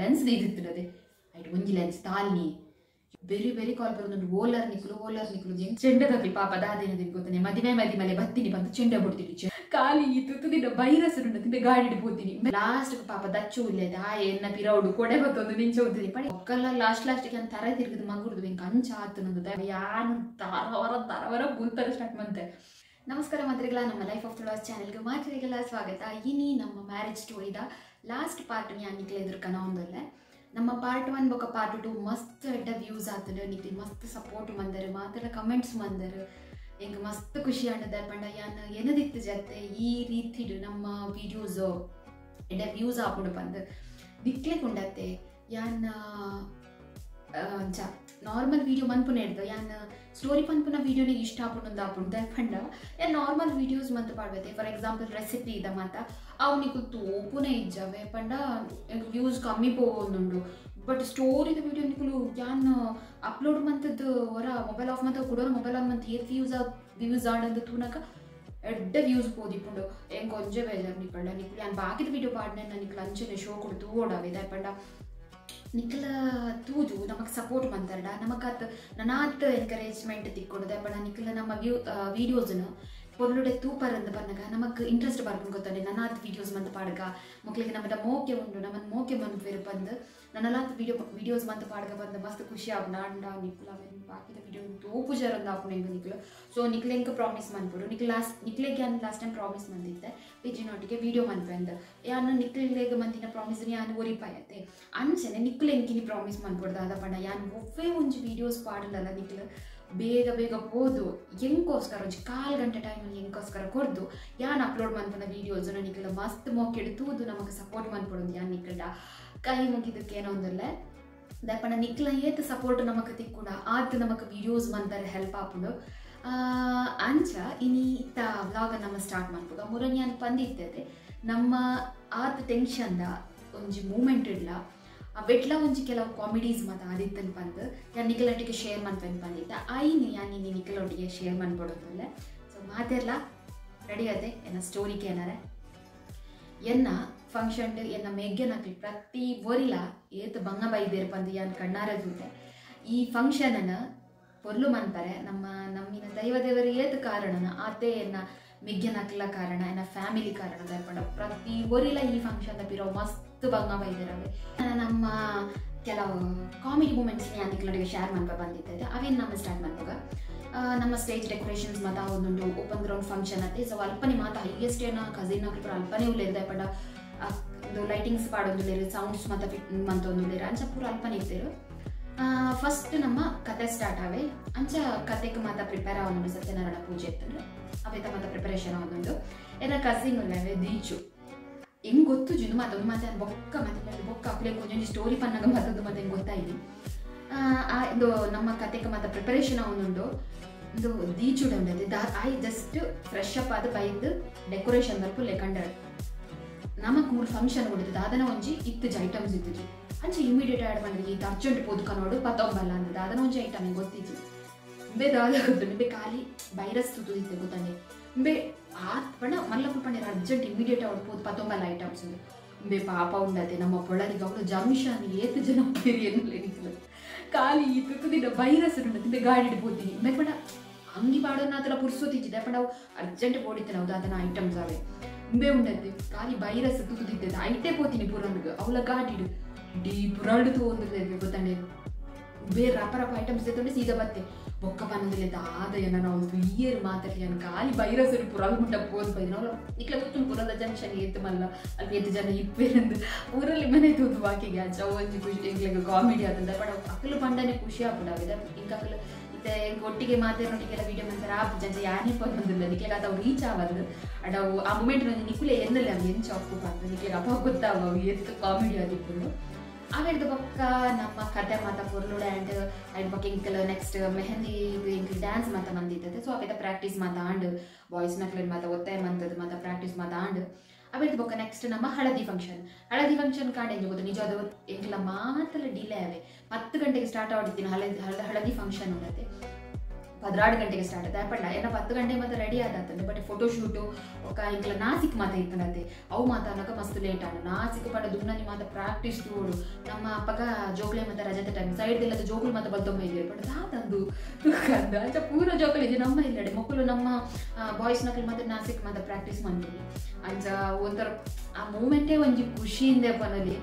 Lens ದೀದಿತ್ತಿನದೆ ಐಟ್ ಒಂಜಿ lens ತಾಲ್ನಿ ಬೇರೆ ಬೇರೆ ಕಾಲ್ ಬರೋದು ಓಲರ್ ನಿಕ್ಲು ಓಲರ್ ನಿಕ್ಲು ಚೆಂಡದಾಗ್ಲಿ ಪಾಪ ದಾದೇನದಿನ ಗೊತ್ತಾನೆ ಮದಿಮೆ ಮದಿಮಲೆ ಬತ್ತೀನಿ ಬಂದು ಚೆಂಡ ಬಿಡ್ತೀನಿ ಖಾಲಿ ಈ ತುತ್ತುದಿನ ವೈರಸ್ ಉಂಟು ಗಾಡಿ ಹೋಗ್ತೀನಿ ಲಾಸ್ಟ್ ಪಾಪ ದಚ್ಚು ಇಲ್ಲ ಆಯೆ ಎನ್ನ ಪಿರೌಡು ಕೊಡೆ ಬತ್ತೊಂದು ನಿಂಚೆ ಹೋಗ್ತೀನಿ ಪಡಿ ಒಕ್ಕಲ್ಲ ಲಾಸ್ಟ್ ಲಾಸ್ಟ್ ಅಂತ ತರ ತಿರುಗಿದ ಮಂಗುರ್ದು ಹಿಂಗೆ ಅಂಚ ಆತನದು ಯಾನು ತರವರ ತರವರ ಬುಲ್ತರ ಸ್ಟಾರ್ಟ್ ಮಂತೆ. ನಮಸ್ಕಾರ ಮಾತ್ರಿಗಳ, ನಮ್ಮ ಲೈಫ್ ಆಫ್ ತುಳಾಸ್ ಚಾನೆಲ್ಗೆ ಮಾತ್ರಿಗಳ ಸ್ವಾಗತ. ಇನಿ ನಮ್ಮ ಮ್ಯಾರೇಜ್ ಸ್ಟೋರಿದ ಲಾಸ್ಟ್ ಪಾರ್ಟ್ ಯಾನಿಕ್ಲೆ ಎದುರ್ಕನ ಒಂದಲ್ಲ. ನಮ್ಮ ಪಾರ್ಟ್ 1 ಬೊಕ ಪಾರ್ಟ್ 2 ಮಸ್ತ್ ಎಡ್ಡ ವ್ಯೂಸ್ ಆತಂಡು, ನಿಕ್ಲಿ ಮಸ್ತ್ ಸಪೋರ್ಟ್ ಮಂದರು, ಮಾತ್ರ ಕಮೆಂಟ್ಸ್ ಮಂದರು, ಎಂಗೆ ಮಸ್ತ್ ಖುಷಿ ಆಂಡದ ಪಂಡ ಯಾನ್ ಏನದಿತ್ತು ಜತ್ತೆ ಈ ರೀತಿಡು ನಮ್ಮ ವೀಡಿಯೋಸ್ ಎಡ್ಡ ವ್ಯೂಸ್ ಆಪುಂಡು ಬಂದು ನಿಕ್ಲೆ ಕೊಂಡತ್ತೆ. ಯಾನ್ ನಾರ್ಮಲ್ ವೀಡಿಯೋ ಮನ್ಪುನ ಹಿಡ್ದು ಯಾನ್ ಸ್ಟೋರಿ ಪನ್ಪುನ ವೀಡಿಯೋನಿಗೆ ಇಷ್ಟ ಆಪುಂಡು ಆಪುಂಡು ಪಂಡ ಯಾನ್ ನಾರ್ಮಲ್ ವೀಡಿಯೋಸ್ ಮಂತ್ ಪಾಡ್ಬತ್ತೆ. ಫಾರ್ ಎಕ್ಸಾಂಪಲ್ ರೆಸಿಪಿ ಇದ ಮಾತ ಅವು ನಿಕ್ಲು ತೋಪುನೇ ಇಜ್ಜವೆ ಪಂಡ ವ್ಯೂಸ್ ಕಮ್ಮಿ ಪೋವೊಂದುಂಡು. ಬಟ್ ಸ್ಟೋರಿದ ವೀಡಿಯೋ ನಿಕ್ಲು ಯಾನ್ ಅಪ್ಲೋಡ್ ಮಂತದ್ದು ಹೊರ ಮೊಬೈಲ್ ಆಫ್ ಮಂತ ಕುಡೋರ ಮೊಬೈಲ್ ಆನ್ ಮಂತ್ ಏತ್ ವ್ಯೂಸ್ ವ್ಯೂಸ್ ಆಡಂದು ತೂನಕ ಎಡ್ಡ ವ್ಯೂಸ್ ಪೋದಿಪ್ಪುಂಡು. ಎಂಕ್ ಒಂಜೆ ಬೇಜಾರು ನಿಕ್ಕಂಡ ನಿಕ್ಲು ಯಾನ್ ಬಾಕಿದ ವೀಡಿಯೋ ಪಾಡ್ನೆ ನಿಕ್ಲು ಅಂಚನೆ ಶೋ ಕೊಡು ತೂವೋಡವೆ ಪಂಡ ನಿಕ್ಲ ತೂದು ನಮಕ್ ಸಪೋರ್ಟ್ ಮಂತಾರಡ ನಮಕ್ ನನಾತ್ ಎನ್ಕರೇಜ್ಮೆಂಟ್ ತಿಕ್ಕೊಂಡು ಪಂಡ ನಿಕ್ಲ ನಮ್ಮ ವೀಡಿಯೋಸ್ನು ಪೊರ್ಲುಡೆ ತೂಪರಂದು ಬನ್ನಗ ನಮಕ್ ಇಂಟ್ರೆಸ್ಟ್ ಬರ್ಕೊಂಡು ಗೊತ್ತಾನೆ ನನಾತ್ ವೀಡಿಯೋಸ್ ಮಂತ್ ಪಾಡ್ಗ ಮಕ್ಳಿಗೆ ನಮ್ಮದ ಮೋಕೆ ಉಂಡು ನಮ್ಮನ್ನು ಮೋಕೆ ಮನ್ಪೇರು ಬಂದು ನನ್ನಲಾತ್ ವೀಡಿಯೋಸ್ ಮಂತ್ ಪಾಡ್ಗ ಬಂದು ಮಸ್ತ್ ಖುಷಿ ಆಪುಂಡು. ಅಂಡ ನಿಕ್ಲ ಅವೇನು ಬಾಕಿದ ವೀಡಿಯೋ ತೋಪು ಜರಂದು ಆಪುಂಡು ಎಂಕ್ ನಿಕ್ಲು. ಸೊ ನಿಕ್ಲೆ ಎಂಕ್ ಪ್ರಾಮಿಸ್ ಮನ್ಪುಡು ನಿಕ್ಲು ಲಾಸ್ಟ್ ನಿಕ್ಲೆಗೆ ಯಾನ್ ಲಾಸ್ಟ್ ಟೈಮ್ ಪ್ರಾಮಿಸ್ ಮಂದಿತ್ತೆ ಪಿಜಿನೊಟ್ಟಿಗೆ ವೀಡಿಯೋ ಮನ್ಪೆಂದು ಯಾನು ನಿಕ್ಲೆಗ್ ಮಂದಿನ ಪ್ರಾಮಿಸ್ ಯಾನು ಒರಿಪಾಯತ್ತೆ ಅಂಚನೆ ನಿಕ್ಲು ಎಂಕಿನಿ ಪ್ರಾಮಿಸ್ ಮನ್ಪುಡು ದಾದ ಪಂಡ ಯಾನ್ ಒವ್ವೇ ಒಂಜಿ ವೀಡಿಯೋಸ್ ಪಾಡಲಲ್ಲ ನಿಕ್ಲು ಬೇಗ ಬೇಗ ಹೋದು ಎಂಕೋಸ್ಕರ ಒಂಜಿ ಕಾಲು ಗಂಟೆ ಟೈಮ್ ಎಂಕೋಸ್ಕರ ಕೊರ್ದು ಯಾನ್ ಅಪ್ಲೋಡ್ ಮನ್ಪುನ ವೀಡಿಯೋಸ್ ನಿಕ್ಲ ಮಸ್ತ್ ಮೋಕೆಡು ತೂದು ನಮಕ್ ಸಪೋರ್ಟ್ ಮನ್ಪೊಡು. ಯಾನ್ ನಿಕ್ಲಡ ಕೈ ಮುಗಿದಕ್ಕೆ ಏನೋ ಒಂದಲ್ಲ ದಪ್ಪಣ ನಿಕ್ಲ ಏತ್ ಸಪೋರ್ಟ್ ನಮಕ್ ತಿಕ್ಕುಂಡ ಆತ್ ನಮಕ್ ವೀಡಿಯೋಸ್ ಮಂತಾರೆ ಹೆಲ್ಪ್ ಆಪುಂಡು. ಅಂಚ ಇನಿ ಇತ್ತ ವ್ಲಾಗ್ ನಮ್ಮ ಸ್ಟಾರ್ಟ್ ಮನ್ಪುಗ ಮುರನ್ ಯಾನ್ ಪಂದಿತ್ತತೆ ನಮ್ಮ ಆತ್ ಟೆನ್ಷನ್ದ ಒಂಜಿ ಮೂಮೆಂಟ್ ಇಡ್ಲ ಆ ಬೆಟ್ಲ ಒಂಜಿ ಕೆಲವು ಕಾಮಿಡೀಸ್ ಮಾತ ಆದಿತ್ತನ್ ಪಂದ್ ಯಾನ್ ನಿಕ್ಲೊಟ್ಟಿಗೆ ಶೇರ್ ಮನ್ಪೆನ್ ಪಂದಿತ್ತ ಐನು ಯಾನ್ ಇನಿ ನಿಕ್ಲೊಟ್ಟಿಗೆ ಶೇರ್ ಮನ್ಪೊಡೊಂದುಲ್ಲೆ. ಸೊ ಮಾತೆರ್ಲ ರೆಡಿ ಅದೇ ಎನ್ನ ಸ್ಟೋರಿಗೆ ಏನಾರೆ ಎನ್ನ ಫಂಕ್ಷನ್ ಎನ್ನ ಮೆಗ್ಗೆನಕ್ಲಿ ಪ್ರತಿ ಒರಿಲ ಏತ್ ಬಂಗ ಬೈದೇರು ಪಂದ್ ಯಾನ್ ಕಣ್ಣಾರೆ ತೂತೆ. ಈ ಫಂಕ್ಷನನ್ನು ಪೊರ್ಲು ಮನ್ಪರೆ ನಮ್ಮ ನಮ್ಮಿನ ದೈವ ದೇವರು ಏತ್ ಕಾರಣನ ಆತೆ ಎನ್ನ ಮೆಗ್ಗೆನಕ್ಲ ಕಾರಣ ಎನ್ನ ಫ್ಯಾಮಿಲಿ ಕಾರಣ ಪಂಡ ಪ್ರತಿ ಒರಿಲ ಈ ಫಂಕ್ಷನ್ ಪಿರೋ ಮಸ್ತ್ ಬಂಗ ಬೈದಿರವೆ. ನಮ್ಮ ಕೆಲವು ಕಾಮಿಡಿ ಮೂಮೆಂಟ್ಸ್ ನಿಕ್ಲೊಟ್ಟಿಗೆ ಶೇರ್ ಮನ್ಪ ಬಂದಿದ್ದೆ ಅವೇನು ನಮ್ಮ ಸ್ಟಾರ್ಟ್ ಮನ್ಪುಗ. ನಮ್ಮ ಸ್ಟೇಜ್ ಡೆಕೋರೇಷನ್ಸ್ ಮಾತ ಒಂದುಂಟು ಓಪನ್ ಗ್ರೌಂಡ್ ಫಂಕ್ಷನ್ ಅತ್ತೆ. ಸೊ ಅಲ್ಪನೆ ಮಾತ ಹೈಯೆಸ್ಟ್ ಏನ ಕಸಿನ್ ಪೂರ ಅಲ್ಪನೆ ಉಲ್ಲೇರ್ದ ಪಂಡ ಇದು ಲೈಟಿಂಗ್ಸ್ ಪಾಡೊಂದುಲ್ಲೇರು ಸೌಂಡ್ಸ್ ಮಾತ ಫಿಟ್ ಮಂತೊಂದುಲ್ಲೇರು ಅಂಚ ಪೂರ ಅಲ್ಪನೆ ಇತ್ತೇರು. ಫಸ್ಟ್ ನಮ್ಮ ಕತೆ ಸ್ಟಾರ್ಟ್ ಆವೆ ಅಂಚ ಕತೆಗೆ ಮಾತ ಪ್ರಿಪೇರ್ ಆವೊಂದುಂಡು ಸತ್ಯನಾರಾಯಣ ಪೂಜೆ ಇತ್ತಂದ್ರೆ ಅವೇತ ಮಾತ ಪ್ರಿಪರೇಷನ್ ಆವೊಂದುಂಡು. ಎಲ್ಲ ಕಸಿನ್ ಉಲ್ಲೇವೆ ದೀಚು ಹೆಂಗೆ ಗೊತ್ತು ಜಿಂದು ಮಾತೊಂದು ಮಾತೆ ಬೊಕ್ಕ ಮಾತೆ ಬೊಕ್ಕ ಅಕ್ಲೆ ಒಂಜೊಂಜಿ ಸ್ಟೋರಿ ಪನ್ನಾಗ ಮಾತದ್ದು ಮತ್ತೆ ಹೆಂಗೆ ಗೊತ್ತಾಯಿನಿ. ಇದು ನಮ್ಮ ಕತೆಗೆ ಮಾತ ಪ್ರಿಪರೇಷನ್ ಅವನುಂಡು ಇದು ದೀಚುಡ ಉಂಡದೆ I just fresh up ಆದ ಬೈದು ಡೆಕೋರೇಷನ್ ಬರ್ಪು ಲೆಕಂಡರ್ ನಮಕ್ ಮೂರು ಫಂಕ್ಷನ್ ಕೊಡುತ್ತೆ ದಾದನ ಒಂಜಿ ಇತ್ತುಜಿ ಐಟಮ್ಸ್ ಇತ್ತುಜಿ ಅಂಚೆ ಇಮಿಡಿಯೇಟ್ ಆ್ಯಡ್ ಮಾಡಿದ್ರೆ ಈ ಅರ್ಜೆಂಟ್ ಪೋದು ಕನೋಡು ಪತ್ತೊಂಬಲ್ಲ ಅಂದ ದಾದನ ಒಂಜಿ ಐಟಮ್ ಹೆಂಗೆ ಗೊತ್ತಿಜ್ಜಿ ಬೇ ದಾದ ಗೊತ್ತುಂಡು ಬೇ ಖಾಲಿ ವೈರಸ್ ತುತ್ತಿತ್ತೆ ಗೊತ್ತಂಡೆ ಬೇ ಆತ್ ಪಂಡ ಮಲ್ಲಪ್ಪ ಪಂಡ ಅರ್ಜೆಂಟ್ ಇಮಿಡಿಯೇಟ್ ಅವ್ರು ಪೋದು ಪತ್ತೊಂಬಲ್ಲ ಐಟಮ್ಸ್ ಬೇ ಪಾಪ ಉಂಡತೆ ನಮ್ಮ ಪೊಳರಿಗೆ ಅವಳು ಜಂಕ್ಷನ್ ಏತ್ ಜನ ನಿಕ್ಲು ಖಾಲಿ ಈ ತುತ್ತುದಿನ ವೈರಸ್ ಉಂಡತೆ ಬೇ ಗಾಡಿ ಪೋತೀನಿ ಬೇ ಪಂಡ ಅಂಗಿ ಪಾಡೋನಾತರ ಪುರ್ಸೋತಿದ್ದೆ ಪಂಡ ಅವು ಅರ್ಜೆಂಟ್ ಪೋಡಿತ್ತೆ ನಾವು ದಾದನ ಐಟಮ್ಸ್ ಅವೆ ಬೇ ಉಂಡತೆ ಖಾಲಿ ವೈರಸ್ ತುತ್ತುದಿದ್ದೆ ಐಟೇ ಪೋತೀನಿ ಪುರಂಗ್ ಅವಳ ಗಾಡಿಡು ಇಡೀ ಪುರಾಡು ತೋಂದ್ರೆ ಗೊತ್ತಂಡೆ ಬೇರೆ ರಪ ರಪ ಐಟಮ್ಸ್ ತಗೊಂಡು ಸೀದಾ ಬತ್ತೆ ಬೊಕ್ಕ ಪನ್ನೊಂದಿಲ್ಲ ದಾದ ಏನ ನಾವು ಇಯರ್ ಮಾತಾಡ್ಲಿ ಅನ್ ಖಾಲಿ ವೈರಸ್ ಪುರಾಲ್ ಮುಟ್ಟ ಪೋದ್ ಬೈದ ನಾವು ಇಕ್ಲ ಗೊತ್ತುಂಡು ಪುರದ ಜಂಕ್ಷನ್ ಏತ್ ಮಲ್ಲ ಅಲ್ಲಿ ಏತ್ ಜನ ಇಪ್ಪೇರಂದು ಊರಲ್ಲಿ ಮನೆ ತೂದು ಬಾಕಿಗೆ ಆಚ ಒಂಜಿ ಖುಷಿ ಎಂಕ್ಲೆಗ್ ಕಾಮಿಡಿ ಆತಂದ ಬಟ್ ಅಕಲು ಪಂಡನೆ ಖುಷಿ ಆಪುಂಡು ಇಂಕ ಅಕಲು ಇತ್ತೆ ಒಟ್ಟಿಗೆ ಮಾತಾಡೋಟಿಗೆಲ್ಲ ವೀಡಿಯೋ ಮಂತಾರೆ ಆ ಜಂಜ ಯಾನೇ ಪಂದಿಲ್ಲ ನಿಕ್ಲೆಗ್ ಅದು ರೀಚ್ ಆವಲ್ದು ಅಡ ಅವು ಆ ಮೂಮೆಂಟ್ ನಿಕುಲೆ ಎನ್ನಲ್ಲ ಅವು ಎಂಚ ಅಪ್ಪು ಬಂದು ನಿಕ್ಲೆಗ್ ಅಪ್ಪ ಗೊತ್ತಾವ ಅವು ಏತ್ ಕಾಮಿಡಿ ಆದಿಪ್ಪುಂಡು. ಆಮೇಲೆ ಬೊಕ್ಕ ನಮ್ಮ ಕತೆ ಮಾತ ಪೊರ್ಲುಡೆ ಆ್ಯಂಡ್ ಐಡ್ ಬೊಕ್ಕ ಎಂಕಲ್ ನೆಕ್ಸ್ಟ್ ಮೆಹಂದಿ ಎಂಕಲ್ ಡ್ಯಾನ್ಸ್ ಮಾತ ಮಂದಿತ್ತತೆ. ಸೊ ಅವೆತ ಪ್ರಾಕ್ಟೀಸ್ ಮಾತ ಆಂಡ್ ಬಾಯ್ಸ್ ನಕ್ಲೆನ್ ಮಾತ ಒತ್ತಾಯ ಮಂತದ್ದು ಮಾತ ಪ್ರಾಕ್ಟೀಸ್ ಮಾತ ಆಂಡ್ ಅವೆಡ್ ಬೊಕ್ಕ ನೆಕ್ಸ್ಟ್ ನಮ್ಮ ಹಳದಿ ಫಂಕ್ಷನ್. ಹಳದಿ ಫಂಕ್ಷನ್ ಕಾಂಡ ಎಂಜ ಗೊತ್ತು ನಿಜ ಅದು ಎಂಕಲ ಮಾತಲ ಡಿಲೇ ಆವೆ 10 ಗಂಟೆಗೆ ಸ್ಟಾರ್ಟ್ ಆಡಿದ್ದೀನಿ ಹಳದಿ ಹಳದಿ ಫಂಕ್ಷನ್ ಉಂಡತೆ. 12 ಗಂಟೆಗೆ ಸ್ಟಾರ್ಟ್ ಆಯ್ತು. ಪಂಡ ಏನ 10 ಗಂಟೆ ಮತ್ತೆ ರೆಡಿ ಆದಾತಂದ್ರೆ ಬಟ್ ಫೋಟೋ ಶೂಟು ఒక ಇಂಕ್ಲ ನಾಸಿಕ್ ಮಾತ ಇತ್ತನತೆ ಅವು ಮಾತಾನಕ ಮಸ್ತ್ ಲೇಟ್ ಆನು ನಾಸಿಕ್ ಪಂಡ ದುಮ್ನನಿ ಮಾತ ಪ್ರಾಕ್ಟೀಸ್ ತೋಡು ನಮ್ಮ ಅಪ್ಪಗ ಜೋಕ್ಲೆ ಮತ್ತೆ ರಜತೆ ಟೈಮ್ ಸೈಡ್ ಇಲ್ಲದ ಜೋಕುಲು ಮಾತ ಬಲ್ತೊಂಬ ಇದ್ದೀರಿ ಪಂಡ ತಾತಂದು ಅಂಚ ಪೂರ ಜೋಕುಲು ಇದೆ ನಮ್ಮ ಇಲ್ಲಡೆ ಮಕ್ಕಳು ನಮ್ಮ ಬಾಯ್ಸ್ ನಕಲು ಮಾತ್ರ ನಾಸಿಕ್ ಮಾತ ಪ್ರಾಕ್ಟೀಸ್ ಮಾಡ್ತೀವಿ. ಅಂಚ ಒಂಥರ ಆ ಮೂಮೆಂಟೇ ಒಂಜಿ ಖುಷಿಯಿಂದ ಪನಲಿ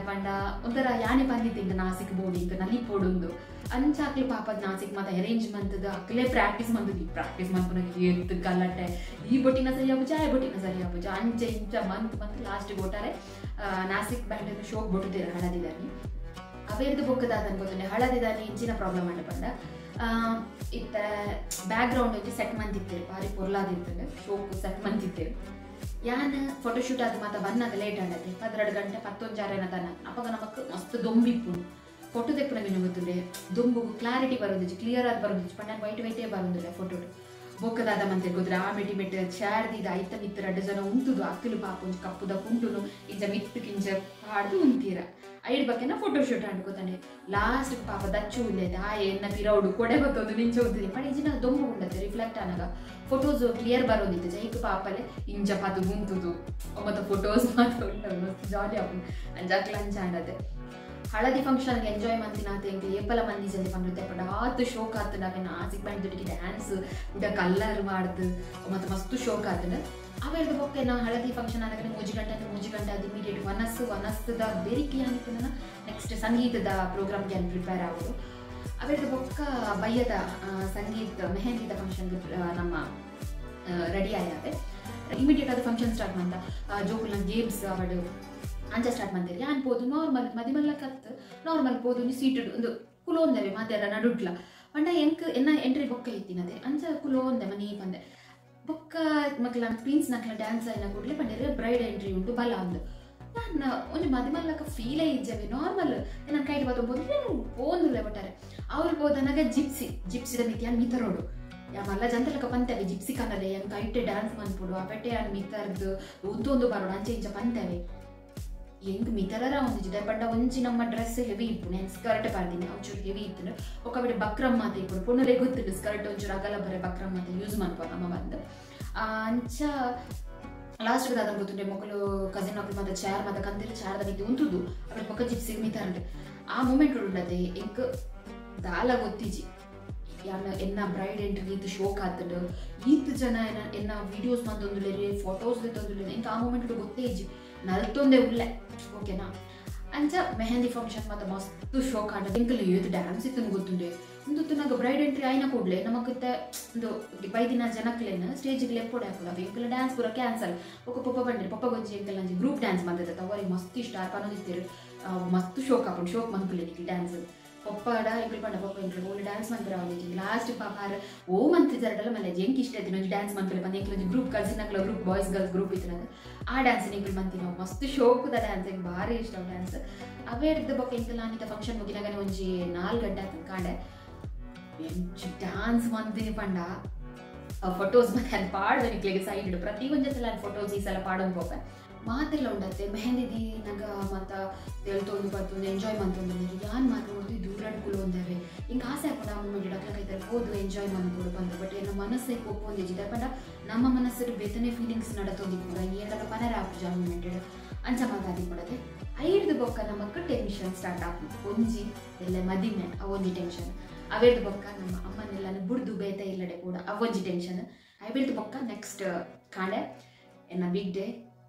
ಪಂಡ ಒಂಥರ ಯಾನೆ ಬಂದಿತ್ತು ಇಂಕ ನಾಸಿಕ್ ಬೋಡಿ ಇಂಕ ನಲ್ಲಿ ಪೋಡುಂದು ಅಂಚ ಅಕ್ಲೆ ಪಾಪ ನಾಸಿಕ್ ಮಾತ ಅರೇಂಜ್ ಮಂತದ ಅಕ್ಲೆ ಪ್ರಾಕ್ಟೀಸ್ ಮಂತದ ಪ್ರಾಕ್ಟೀಸ್ ಮನ್ಪುನಾಗ ಏತ್ ಗಲಾಟೆ ಈ ಬೊಟ್ಟಿನ ಸರಿ ಆಪುಜ ಆ ಬೊಟ್ಟಿನ ಸರಿ ಆಪುಜ ಅಂಚ ಇಂಚ ಮಂತ್ ಮಂತ್ ಲಾಸ್ಟ್ ಒಟ್ಟಾರೆ ನಾಸಿಕ್ ಬ್ಯಾಂಡ್ ಶೋಕ್ ಬೊಟ್ಟುತ್ತೀರ ಹಳದಿದಾನಿ ಅವೇರ್ದು ಬೊಕ್ಕದಾದ ಅನ್ಕೋತಾನೆ ಹಳದಿದಾನಿ ಇಂಚಿನ ಪ್ರಾಬ್ಲಮ್ ಅಂಡ ಪಂಡ ಇತ್ತ ಬ್ಯಾಕ್ ಗ್ರೌಂಡ್ ಒಂಜಿ ಸೆಟ್ ಮಂತಿತ್ತೇವೆ ಭಾರಿ ಪೊರ್ಲಾದಿತ್ತಂಡೆ ಶೋಕ್ ಸೆಟ್ ಮಂತಿತ್ತೇವೆ. ಯಾನ್ ಫೋಟೋಶೂಟ್ ಆದ ಮಾತ ಬನ್ನಾಗ ಲೇಟ್ ಆಡತ್ತೆ 12 ಗಂಟೆ 11 ತನ ಅಪ್ಪಗ ನಮಕ್ ಮಸ್ತ್ ದೊಂಬಿಪ್ಪು ಫೋಟೋ ತೆಪ್ಪುನ ಮಿನ್ನು ಗೊತ್ತುಂಡೆ ದೊಂಬುಗು ಕ್ಲಾರಿಟಿ ಬರೋದಿಜ್ಜಿ ಕ್ಲಿಯರ್ ಆದ್ ಬರೋದಿಜ್ಜಿ ಪಂಡ ವೈಟ್ ವೈಟೇ ಬರೋದಿಲ್ಲ ಫೋಟೋ ಬೊಕ್ಕದಾದ ಮಂತೆ ಗೊತ್ತಿರ ಆ ಮೆಟಿ ಮೆಟ್ ಚಾರ್ದಿದ ಐತ ಮಿತ್ತ 2 ಜನ ಉಂಟುದು ಅಕ್ಕಲು ಪಾಪ ಒಂಜಿ ಕಪ್ಪುದ ಕುಂಟುನು ಇಂಚ ಮಿತ್ತು ಕಿಂಚ ಹಾಡ್ದು ಉಂತೀರ ಐಡ್ ಬಕ್ಕೆನ ಫೋಟೋ ಶೂಟ್ ಅಂಡ್ಕೋತಾನೆ ಲಾಸ್ಟ್ ಪಾಪ ದಚ್ಚು ಉಲ್ಲೇತೆ ಆ ಎನ್ನ ಪಿರೌಡು ಕೊಡೆ ಬತ್ತೊಂದು ನಿಂಚ ಉಂತಿದೆ ಪಂಡ ಇಂಚಿನ ದೊಂಬು ಉಂಡತ್ತೆ ರಿಫ್ಲೆಕ್ಟ್ ಆನಾಗ ಫೋಟೋಸ್ ಕ್ಲಿಯರ್ ಬರೋದಿತ್ತು ಜೈಕ್ ಪಾಪಲೆ ಇಂಚ ಪಾತು ಉಂತುದು ಮತ್ತೆ ಫೋಟೋಸ್ ಮಾತ್ರ ಉಂಟು ಮಸ್ತ್ ಜಾಲಿ ಆಪುಂಡು ಅಂಜಾಕ್ಲ ಅಂಚ ಆಂಡತೆ. ಹಳದಿ ಫಂಕ್ಷನ್ಗೆ ಎಂಜಾಯ್ ಮಂತಿನಾತ ಎಂಕ್ ಏಪಲ ಮಂದಿ ಜನ ಪಂಡುತ್ತೆ ಪಂಡ ಆತು ಶೋಕ್ ಆತಂಡ ಅವೆ ನಾಸಿಕ್ ಬ್ಯಾಂಡ್ ದುಡಿಗೆ ಡ್ಯಾನ್ಸ್ ಉಡ ಕಲ್ಲರ್ ಮಾಡ್ದು ಮತ್ತೆ ಮಸ್ತು ಶೋಕ್ ಆತಂಡ ಅವೆರ್ದು ಬೊಕ್ಕೆ ನಾವು ಹಳದಿ ಫಂಕ್ಷನ್ ಆದಾಗ 3 ಗಂಟೆ ಅಂದ್ರೆ 3 ಗಂಟೆ ಅದು ಇಮಿಡಿಯೇಟ್ ವನಸ್ದ ಬೆರಿಕೆ ಅನಿಪುನ ನೆಕ್ಸ್ಟ್ ಸಂಗೀತದ ಪ್ರೋಗ್ರಾಮ್ಗೆ ಅಲ್ಲಿ ಪ್ರಿಪೇರ್ ಆಗೋದು. ಅವೆರ್ದು ಬೊಕ್ಕ ಬಯ್ಯದ ಸಂಗೀತ ಮೆಹಂದಿದ ಫಂಕ್ಷನ್ಗೆ ನಮ್ಮ ರೆಡಿ ಆಯಾವೆ ಇಮಿಡಿಯೇಟ್ ಅದು ಫಂಕ್ಷನ್ ಸ್ಟಾರ್ಟ್ ಮಂತ ಜೋಕುಲ್ನ ಗೇಮ್ಸ್ ಅವಡು ಅಂಚ ಸ್ಟಾರ್ಟ್ ಮಾಡ್ತೀರಿ ಯಾನ್ ಪೋದು ನಾರ್ಮಲ್ ಮದಿಮಲ್ಲ ಕತ್ ನಾರ್ಮಲ್ ಪೋದು ಸೀಟ್ ಒಂದು ಕುಲೋಂದವೆ ಮಾತೆಲ್ಲ ನಡುಟ್ಲ ಪಂಡ ಎಂಕ್ ಎನ್ನ ಎಂಟ್ರಿ ಬೊಕ್ಕ ಇತ್ತಿನದೆ ಅಂಚ ಕುಲೋಂದೆ ಮನಿ ಪಂದೆ ಬೊಕ್ಕ ಮಕ್ಳ ಕ್ವೀನ್ಸ್ ನಕ್ಲ ಡ್ಯಾನ್ಸ್ ಆಯ್ನ ಕೂಡಲೇ ಪಂಡಿರ ಬ್ರೈಡ್ ಎಂಟ್ರಿ ಉಂಟು ಬಲ ಅಂದು ನಾನು ಒಂಜಿ ಮದಿಮಲ್ಲಕ ಫೀಲೇ ಇಜ್ಜವೆ ನಾರ್ಮಲ್ ನನ್ನ ಕೈಟ್ ಬತ್ತೊಂಬೋದು ಪೋಂದುಲ್ಲೆ ಒಟ್ಟಾರೆ ಅವ್ರು ಹೋದನಾಗ ಜಿಪ್ಸಿದ ಮಿತಿಯಾನ್ ಮಿತರೋಡು ಯಾಮಲ್ಲ ಜಂತಲಕ ಪಂತವೆ ಜಿಪ್ಸಿ ಕನಲೆ ಯನ್ ಕೈಟೆ ಡ್ಯಾನ್ಸ್ ಮನ್ಪುಡು ಅಪೆಟೆ ಯಾನ್ ಮಿತರ್ದು ಉಂತೊಂದು ಬರೋಡು ಅಂಚೆ ಇಂಚ ಪಂತವೆ ಎಂಗ್ ಮಿತರರ ಒಂದಿಜ್ಜಿ ಪಂಡ ಒಂಜಿ ನಮ್ಮ ಡ್ರೆಸ್ ಹೆವಿ ಇಪ್ಪು ನಾನು ಸ್ಕರ್ಟ್ ಪಾಡ್ದಿನಿ ಒಂಚೂರು ಹೆವಿ ಇತ್ತು ఒక ಬಿಡೆ ಬಕ್ರಮ್ ಮಾತ ಇಪ್ಪು ಪೊಣ್ಣುಲೆ ಗೊತ್ತುಂಡು ಸ್ಕರ್ಟ್ ಒಂಚೂರು ಅಗಲ ಬರೆ ಬಕ್ರಮ್ ಮಾತ ಯೂಸ್ ಮನ್ಪ ನಮ್ಮ ಬಂದು ಅಂಚ ಲಾಸ್ಟ್ ದಾದ ಗೊತ್ತುಂಡೆ ಮೊಕ್ಕಲು ಕಸಿನ್ ಮಕ್ಕಳು ಮಾತ ಚೇರ್ ಮಾತ ಕಂದಿರ ಚೇರ್ದ ಮಿತಿ ಉಂತುದು ಅದ್ರ ಪಕ್ಕ ಜಿಪ್ಸಿಗೆ ಮಿತಾರಂಡೆ ಆ ಮೂಮೆಂಟ್ ಉಂಡತೆ ಎಂಕ್ ದಾಲ ಗೊತ್ತಿಜಿ ಯಾನ ಎನ್ನ ಬ್ರೈಡ್ ಎಂಟ್ರಿ ಈತ್ ಶೋಕ್ ಆತಂಡು ಈತ್ ಜನ ಎನ್ನ ವಿಡಿಯೋಸ್ ಮಂತೊಂದುಲೇರಿ ಫೋಟೋಸ್ ತಂದುಲೇರಿ ಎಂಕ್ ಆ ಮೂಮೆಂಟ್ ಗೊತ್ತೇ ಇಜ್ಜಿ ನಲ್ತೊಂದೇ ಉಲ್ಲೆ ಓಕೆನಾ. ಅಂಚ ಮೆಹಂದಿ ಫಂಕ್ಷನ್ ಮಾತ ಮಸ್ತ್ ಶೋಕ್ ಆಂಡ ಎಂಕಲ್ ಏತ್ ಡ್ಯಾನ್ಸ್ ಇತ್ತನ್ ಗೊತ್ತುಂಡೆ ಒಂದು ನಾಗ ಬ್ರೈಡ್ ಎಂಟ್ರಿ ಆಯ್ನ ಕೂಡ್ಲೆ ನಮಕತ್ತೆ ಒಂದು ಬೈದಿನ ಜನಕ್ಲೇನ ಸ್ಟೇಜಿಗೆ ಲೆಪ್ಪೋಡೆ ಹಾಕೋದು ಅವು ಎಂಕಲ್ ಡ್ಯಾನ್ಸ್ ಪೂರ ಕ್ಯಾನ್ಸಲ್ ఒక ಪೊಪ್ಪ ಬಂದಿರಿ ಪೊಪ್ಪಗೊಂಜಿ ಎಂಕಲ್ ಅಂಜಿ ಗ್ರೂಪ್ ಡ್ಯಾನ್ಸ್ ಮಂತದ ಅವರಿಗೆ ಮಸ್ತ್ ಇಷ್ಟ ಪನೊಂದಿತ್ತೀರು ಮಸ್ತ್ ಶೋಕ್ ಆಪುಂಡು ಶೋಕ್ ಮನ್ಪುಲೆ ಡ್ಯಾನ್ಸ್ ಪೊಪ್ಪಡ ಎಂಕಲ್ ಪಂಡ ಪೊಪ್ಪ ಎಂಕಲ್ ಓಲ್ ಡ್ಯಾನ್ಸ್ ಮನ್ಪುರ ಅವನಿಗೆ ಲಾಸ್ಟ್ ಪಾಪ ಓ ಮಂತಿದ್ದಾರಲ್ಲ ಮಲ್ಲ ಎಂಕ್ ಇಷ್ಟ ಐತಿ ಒಂಜಿ ಡ್ಯಾನ್ಸ್ ಮನ್ಪುಲೆ ಬಂದು ಎಂಕಲ್ ಒಂಜಿ ಗ್ರೂಪ್ ಕಸಿನ್ ನಕ್ಲ ಗ್ರೂಪ್ ಬಾಯ್ಸ್ ಗರ್ಲ್ಸ್ ಗ್ರೂಪ್ ಇತ್ತು ಆ ಡ್ಯಾನ್ಸ್ ಎಂಕಲ್ ಮಂತಿ ನಾವು ಮಸ್ತ್ ಶೋಕುದ ಡ್ಯಾನ್ಸ್ ಎಂಕ್ ಭಾರಿ ಇಷ್ಟ ಡ್ಯಾನ್ಸ್ ಅವೇ ಹಿಡ್ದು ಬೊಕ್ಕ ಎಂಕಲ್ ನಾನಿತ ಫಂಕ್ಷನ್ ಮುಗಿನಾಗನೆ ಒಂಜಿ 4 ಗಂಟೆ ಆತನ ಕಾಂಡೆ ಎಂಚು ಡ್ಯಾನ್ಸ್ ಮಂತೀನಿ ಪಂಡ ಫೋಟೋಸ್ ಮತ್ತೆ ಅಲ್ಲಿ ಪಾಡ್ದೆ ನಿಕ್ಲೆಗೆ ಸೈಡ್ ಪ್ರತಿ ಒಂಜಿ ಸಲ ಫೋಟೋಸ್ ಈ ಸಲ ಪಾಡೊಂದು ಪೋಪೆ ಮಾತೆಲ್ಲ ಉಂಡತ್ತೆ ಮೆಹಂದಿ ನಗ ಮತ್ತ ತೆಲ್ತೊಂದು ಬತ್ತೊಂದು ಎಂಜಾಯ್ ಮಂತೊಂದು ಯಾನ್ ಮಾತು ನೋಡ್ದು ದೂರ ಕುಲೊಂದವೆ ಹಿಂಗೆ ಆಸೆ ಆಪುಂಡು ಆ ಮೂಮೆಂಟ್ ಅಕ್ಲ ಕೈತಲ್ ಹೋದು ಎಂಜಾಯ್ ಮನ್ಕೊಡು ಬಂದು ಬಟ್ ಎನ್ನ ಮನಸ್ಸೇ ಒಪ್ಪೊಂದಿಜ್ಜಿ ಪಂಡ ನಮ್ಮ ಮನಸ್ಸು ಬೇತನೆ ಫೀಲಿಂಗ್ಸ್ ನಡತೊಂದಿಪ್ಪುಂಡು ಏಡಲ ಪನರ ಆಪುಜಿ ಆ ಮೂಮೆಂಟ್ ಅಂಚ ಮಾತಾದಿಪ್ಪುಡತೆ ಐಡ್ದು ಬೊಕ್ಕ ನಮಕ್ ಟೆನ್ಷನ್ ಸ್ಟಾರ್ಟ್ ಆಪುಂಡು ಒಂಜಿ ಎಲ್ಲ ಮದಿಮೆ ಅವೊಂಜಿ ಟೆನ್ಷನ್ ಅವೇರ್ದು ಬೊಕ್ಕ ನಮ್ಮ ಅಮ್ಮನೆಲ್ಲ ಬುಡ್ದು ಬೇತ ಇಲ್ಲಡೆ ಕೂಡ ಅವೊಂಜಿ ಟೆನ್ಷನ್ ಐಬಿಡ್ದು ಬೊಕ್ಕ ನೆಕ್ಸ್ಟ್ ಕಾಂಡೆ ಎನ್ನ ಬಿಗ್ ಡೇ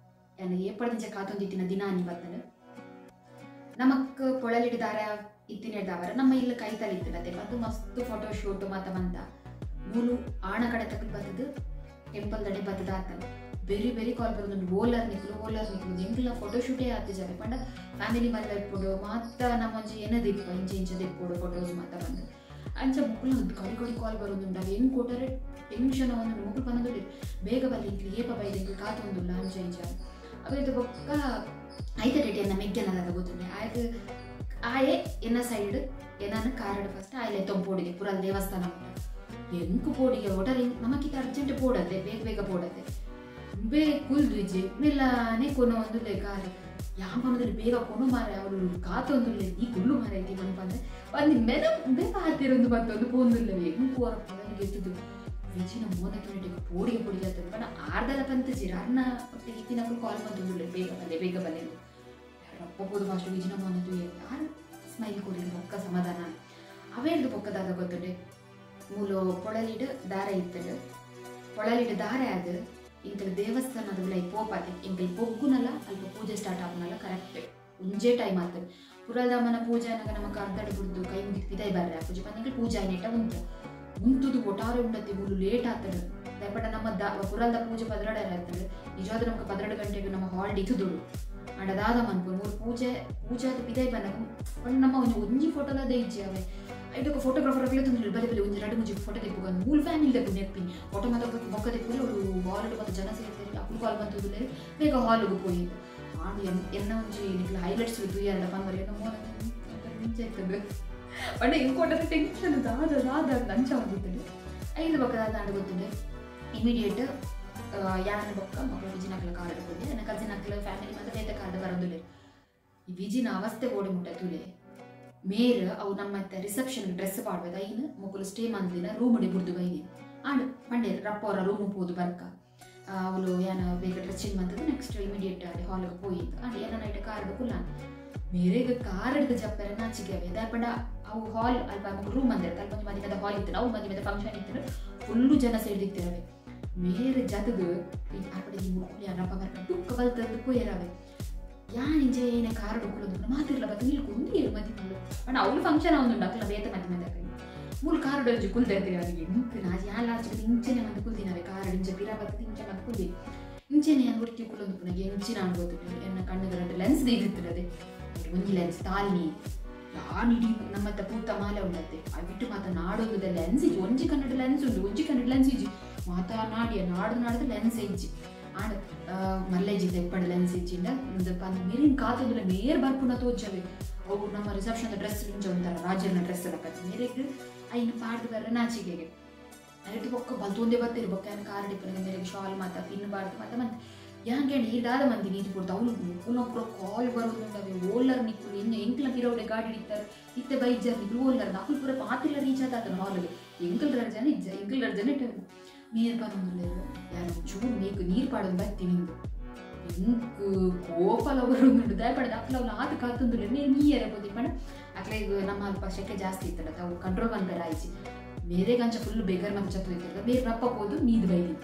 ಎನ್ನ ಏಪಡ್ದಿಂಚ ಕಾತೊಂದಿತ್ತಿನ ದಿನ ಅನಿ ಬತ್ತನು ನಮಕ್ ಪೊಳಲಿಡಿದಾರ ಇತ್ತಿನೆಡ್ದಾವರ ನಮ್ಮ ಇಲ್ಲ ಕೈತಲ್ ಇತ್ತಿನತೆ ಮತ್ತು ಮಸ್ತ್ ಫೋಟೋ ಶೂಟ್ ಮಾತ ಬಂತ ಮೂಲು ಆಣ ಕಡೆ ತಕಲ್ ಬತ್ತದು ಟೆಂಪಲ್ ದಡೆ ಬತ್ತದ ಆತನ ಬೇರೆ ಬೇರೆ ಕಾಲ್ ಬರೋದು ಓಲರ್ ನಿಕ್ಲು ಎಂಕಲ್ನ ಫೋಟೋ ಶೂಟೇ ಆತಿಜಾವೆ ಪಂಡ ಫ್ಯಾಮಿಲಿ ಮಲ್ಲ ಇಟ್ಕೊಡು ಮಾತ ನಮ್ಮೊಂಜಿ ಏನದಿಪ್ಪ ಇಂಚೆ ಇಂಚದ ಇಟ್ಕೊಡು ಫೋಟೋಸ್ ಮಾತ ಬಂದು ಅಂಚ ಮುಕ್ಕುಲ ಕಡಿ ಕಡಿ ಕಾಲ್ ಬರೋದುಂಡು ಅವು ಹೆಂಗೆ ಕೊಟ್ಟರೆ ಟೆನ್ಷನ್ ಒಂದು ಮುಕ್ಕುಲು ಬಂದು ಬೇಗ ಬಲ್ಲಿ ಇಂಕ್ಲು ಏಪ ಬೈದು ಇಂಕ್ಲು ಕಾತೊಂದುಲ್ಲ ಅಂಚ ಇಂಚ ಅವೇದು ಬೊಕ್ಕ ಐತ ಡೇಟ್ ಎನ್ನ ಮೆಗ್ಗೆನದ ಗೊತ್ತುಂಡೆ ಆಯ್ತು ಆಯೆ ಎನ್ನ ಸೈಡ್ ಎನ್ನಾನು ಕಾರಡು ಫಸ್ಟ್ ಆಯ್ಲೆ ತೊಂಪೋಡಿಗೆ ಪುರಲ್ ದೇವಸ್ಥಾನ ಉಂಟು ಎಂಕು ಪೋಡಿಗೆ ಒಟರೆ ನಮಕಿತ ಅರ್ಜೆಂಟ್ ಪೋಡತ್ತೆ ಬೇಗ ಬೇಗ ಪೋಡತ್ತೆ ಬೇ ಕುಲ್ದು ಇಜ್ಜಿ ಮೆಲ್ಲನೆ ಕೊನೊ ಒಂದು ಕಾರ್ ಯಾಮನದಲ್ಲಿ ಬೇಗ ಕೊನು ಮಾರೆ ಅವಳು ಕಾತೊಂದುಲ್ಲ ನೀ ಕುಲ್ಲು ಮಾರ ಐತಿ ಮನ್ಪಂದ್ರೆ ಒಂದು ಮೆನ ಬೇಗ ಹಾತಿರೊಂದು ಬಂತೊಂದು ಪೋಂದುಲ್ಲವೇ ಇಂಕು ಅವರ ಪೊಲನಿಗೆ ಎತ್ತದು ವಿಜಿನ ಮೋನ ತೊಳಿಟಿಗೆ ಪೋಡಿಗೆ ಪೊಡಿಗೆ ಆಗ್ತದೆ ಬಟ್ ಆರ್ದಲ ಪಂತಜಿ ಅರ್ನ ಇತ್ತಿನಕ್ಕೂ ಕಾಲ್ ಬಂತೊಂದುಲ್ಲ ಬೇಗ ಬಲ್ಲೆ ಬೇಗ ಬಲ್ಲೆ ರಪ್ಪಬೋದು ಫಾಸ್ಟ್ ವಿಜಿನ ಮೋನ ಯಾರು ಸ್ಮೈಲ್ ಕೊಡಿ ಬೊಕ್ಕ ಸಮಾಧಾನ ಅವೇರ್ದು ಬೊಕ್ಕದಾದ ಗೊತ್ತುಂಡೆ ಮೂಲ ಪೊಳಲಿಡು ದಾರ ಇತ್ತಡು ಪೊಳಲಿಡು ದಾರ ಅದು ಇಂಕಲ್ ದೇವಸ್ಥಾನದ ಉಲೈ ಪೋಪಾತೆ ಇಂಕಲ್ ಪೊಗ್ಗುನಲ್ಲ ಅಲ್ಪ ಪೂಜೆ ಸ್ಟಾರ್ಟ್ ಆಗುನಲ್ಲ ಕರೆಕ್ಟ್ ಒಂಜೇ ಟೈಮ್ ಆಗ್ತದೆ ಪುರಲ್ದಾಮನ ಪೂಜೆ ಅನ್ನಗ ನಮಕ್ ಅರ್ಧಡು ಬುಡ್ದು ಕೈ ಮುಗಿದು ಪಿದಾಯಿ ಬರ್ರೆ ಪೂಜೆ ಪಂಡ ಪೂಜೆ ಆಯ್ನೇಟ ಉಂಟು ಉಂತುದು ಒಟಾರೆ ಉಂಟತಿ ಮೂಲು ಲೇಟ್ ಆಗ್ತದೆ ದಯಪಟ್ಟ ನಮ್ಮ ಪುರಲ್ದ ಪೂಜೆ 12 ಆಗ್ತದೆ ನಿಜವಾದ ನಮ್ಗೆ 12 ಗಂಟೆಗೆ ನಮ್ಮ ಹಾಲ್ ಇತ್ತುದುಡು ಅಂಡದಾದ ಮನ್ಪು ಮೂರು ಪೂಜೆ ಪೂಜೆ ಅದು ಪಿದಾಯಿ ಬಂದಾಗ ಪಂಡ ನಮ್ಮ ಒಂಜಿ ಒಂಜಿ ಫೋಟೋಲದೇ ಇಜ್ಜಿ ಅವೇ ಇದಕ್ಕೆ ಫೋಟೋಗ್ರಾಫರ್ ಆಗಲಿ ತೊಂದರೆ ಬಲೆ ಬಲೆ ಒಂದು ಎರಡು ಮುಂಚೆ ಫೋಟೋ ತೆಪ್ಪು ಮೂಲ ಫ್ಯಾಮಿಲಿ ತೆಪ್ಪು ನೆಪ್ಪಿ ಫೋಟೋ ಮಾತ್ರ ಬೊಕ್ಕ ತೆಪ್ಪು ಅವರು ಹಾಲ್ ಮತ್ತು ಜನ ಸೇರ್ತಾರೆ ಅಪ್ಪು ಕಾಲ್ ಬಂತಂದ್ರೆ ಬೇಗ ಹಾಲ್ಗೆ ಪೋಯಿ ಆಂಡ್ ಎನ್ನ ಒಂಜಿ ನಿಕ್ಲ ಹೈಲೈಟ್ಸ್ ದುಯ್ಯಾರಡ ಪನ್ವರಿ ಎನ್ನ ಮೋನ ಮುಂಚೆ ಇರ್ತದೆ ಪಂಡ ಇಂಕೋಟದ ಟೆನ್ಷನ್ ದಾದ ದಾದ ಅಂಚ ಹೋಗಿರ್ತದೆ ಐದು ಬೊಕ್ಕದ ಆಂಡ್ ಗೊತ್ತಿದೆ ಇಮಿಡಿಯೇಟ್ ಯಾನ ಬೊಕ್ಕ ಮಕ್ಕಳು ವಿಜಿನಕ್ಲ ಕಾರ್ಡ್ ಹೋಗಿ ನನ್ನ ಕಸಿನ್ ಅಕ್ಲ ಫ್ಯಾಮಿಲಿ ಮಾತ್ರ ಬೇತ ಕಾರ್ಡ್ ಬರೋದಿಲ್ಲ ಈ ವಿಜಿನ ಅವಸ್ಥೆ ಓಡಿ ಮುಟ್ಟ ತುಲೆ ಮೇರ್ ಅವು ನಮ್ಮ ರಿಸೆಪ್ಷನ್ ಡ್ರೆಸ್ ಪಾಡ್ಬೇಕು ಐನು ಮೊಕ್ಕಲು ಸ್ಟೇ ಮಂದಿನ ರೂಮ್ ಬುಡ್ದು ಬೈದಿ ಆಂಡ್ ಪಂಡೇರ್ ರಪ್ಪವರ ರೂಮ್ ಪೋದು ಬರ್ಕ ಅವಳು ಏನ ಬೇಗ ಡ್ರೆಸ್ ಚೇಂಜ್ ಮಂತದ್ದು ನೆಕ್ಸ್ಟ್ ಇಮಿಡಿಯೇಟ್ ಅಲ್ಲಿ ಹಾಲ್ಗೆ ಪೋಯಿದ್ದು ಆಂಡ್ ಏನ ನೈಟ್ ಕಾರ್ ಕುಲ್ಲಾನ್ ಮೇರೆಗೆ ಕಾರ್ ಹಿಡಿದು ಜಪ್ಪರೆ ನಾಚಿಕೆ ಅವೆ ಪಂಡ ಅವು ಹಾಲ್ ಅಲ್ಪ ಮಕ್ಕಳು ರೂಮ್ ಅಂದಿರುತ್ತೆ ಅಲ್ಪ ಒಂದು ಮದಿ ಮೇಲೆ ಹಾಲ್ ಇತ್ತು ಅವು ಮದಿ ಮೇಲೆ ಫಂಕ್ಷನ್ ಇತ್ತು ಫುಲ್ಲು ಜನ ಸೇರಿದಿತ್ತಿರವೆ ಮೇರೆ ಜತದು ಆರ್ಪಡೆ ರಪ್ಪ ಬರ್ಕ ಡುಕ್ಕ ಬಲ್ತದ್ದು ಪೋಯರವೆ ಯಾನ್ ಇಂಜೆ ಏನೇ ಕಾರ್ ಡುಕ್ಕುಲೊಂದು ಮಾತಿರ್ಲ ಬತ್ತ ನಿಲ್ಕು ಒಂದು ಮದಿ ಪಂಡ ಅವಳು ಫಂಕ್ಷನ್ ಅವನು ಅಕ್ಲ ಬೇತ ಮದಿ ಮದಿ ಮೂಲ ಕಾರ್ ಡೊಂಜಿ ಕುಲ್ದೆ ಅವರಿಗೆ ಇಂಕ್ ನಾಜಿ ಯಾನ್ ಲಾಸ್ಟ್ ಇಂಚೆನೆ ಮಂದು ಕುಲ್ದಿನವೆ ಕಾರ್ ಇಂಚೆ ಪಿರ ಬತ್ತದ ಇಂಚೆ ಮಂದು ಕುಲ್ದಿ ಇಂಚೆನೆ ಯಾನ್ ಒಟ್ಟಿ ಕುಲ್ಲೊಂದು ಪುನಗ ಎಂಚಿನ ಅನ್ಬೋತು ಎನ್ನ ಕಣ್ಣುದ ಲೆನ್ಸ್ ದೀದಿತ್ತದೆ ಒಂಜಿ ಲೆನ್ಸ್ ತಾಲ್ನಿ ಯಾನ್ ಇಡೀ ನಮ್ಮತ್ತ ಪೂತ ಮಾಲೆ ಉಂಡತ್ತೆ ಆ ಬಿಟ್ಟು ಮಾತ ನಾಡೊಂದುದ ಲೆನ್ಸ್ ಇಜ್ಜಿ ಒಂಜಿ ಕನ್ನಡ ಲೆನ್ಸ್ ಉಂಡು ಒಂಜಿ ಕನ್ನಡ ಲೆನ್ಸ್ ಇಜ್ಜಿ ಮಾತಾ ನಾಡಿಯ ನಾಡ್ದು ನಾಡ್ದು ಲೆನ್ಸ್ ಇಜ್ಜಿ ಆಂಡ್ ಮಲ್ಲೇಜಿ ತೆಪ್ಪಡ ಲೆನ್ಸ್ ಇಜ್ಜಿಂಡ ಮೇರಿನ ಕಾತೊಂದುಲ ಮೇರ್ ಬರ್ಪುನ ತೋಚವೆ ಅವು ನಮ್ಮ ರಿಸೆಪ್ಷನ್ ಡ್ರೆಸ್ ಇಂಚ ಒಂಥರ ರಾಜನ ಡ್ರೆಸ್ ಎಲ್ಲ ಕಚ್ಚಿ ಮೇರೆಗ್ ಐನು ಪಾಡ್ದು ಬರ್ರೆ ನಾಚಿಕೆಗೆ ಐದು ಬೊಕ್ಕ ಬಲ್ತೊಂದೇ ಬತ್ತೀರಿ ಬೊಕ್ಕ ಏನು ಕಾರ್ ಡಿಪ್ಪನಿಗೆ ಮೇರೆಗೆ ಶಾಲ್ ಮಾತ ತಿನ್ನಬಾರ್ದು ಮಾತ ಮಂತ್ ಯಾಂಗೆ ನೀರ್ದಾದ ಮಂದಿ ನೀರು ಕೊಡ್ತು ಅವನು ಪುನಃ ಕಾಲ್ ಬರೋದುಂಡವೆ ಓಲರ್ ನಿಕ್ಕುಲು ಇನ್ನು ಎಂಕ್ಲ ಪಿರೌಡೆ ಗಾಡಿ ಹಿಡಿತಾರೆ ಇತ್ತೆ ಬೈಜರ್ ನಿಕ್ಕಲು ಓಲರ್ ಅಕುಲು ಪೂರ ಪಾತಿಲ್ಲ ರೀಚ್ ಆತಾತನ ಹಾಲ್ಗೆ ಎಂಕಲ್ ಎರಡು ಜನ ಇಜ್ಜ ಎಂಕಲ್ ಎರಡು ಜನ ಇಟ್ಟರು ನೀರು ಬಂದಿಲ್ಲ ಯಾರು ಚೂರು ಮೇಕು ನೀರು ಪಾಡೋದು ಬತ್ತಿ ನಿಂದು ಇಂಕ್ ಕೋಪಲ ಬರೋದುಂಟು ದಯಪಡೆದ ಅಕ್ಲ ಅವನು ಆತ ಕಾತಂದುಲ್ಲ ನೀರು ನೀಯರ ಬೋದಿ ಪಂಡ ಅಕ್ಲ ಈಗ ನಮ್ಮ ಅಲ್ಪ ಶೆಕೆ ಜಾಸ್ತಿ ಇತ್ತಲ್ಲ ಅವು ಕಂಟ್ರೋಲ್ ಬಂದರೆ ಆಯ್ಚಿ ಮೇರೆ ಗಂಚ ಫುಲ್ ಬೇಗರ್ ಮತ್ತೆ ಚತ್ತು ಇತ್ತಿಲ್ಲ ಬೇರೆ ರಪ್ಪ ಹೋದು ನೀದು ಬೈದಿ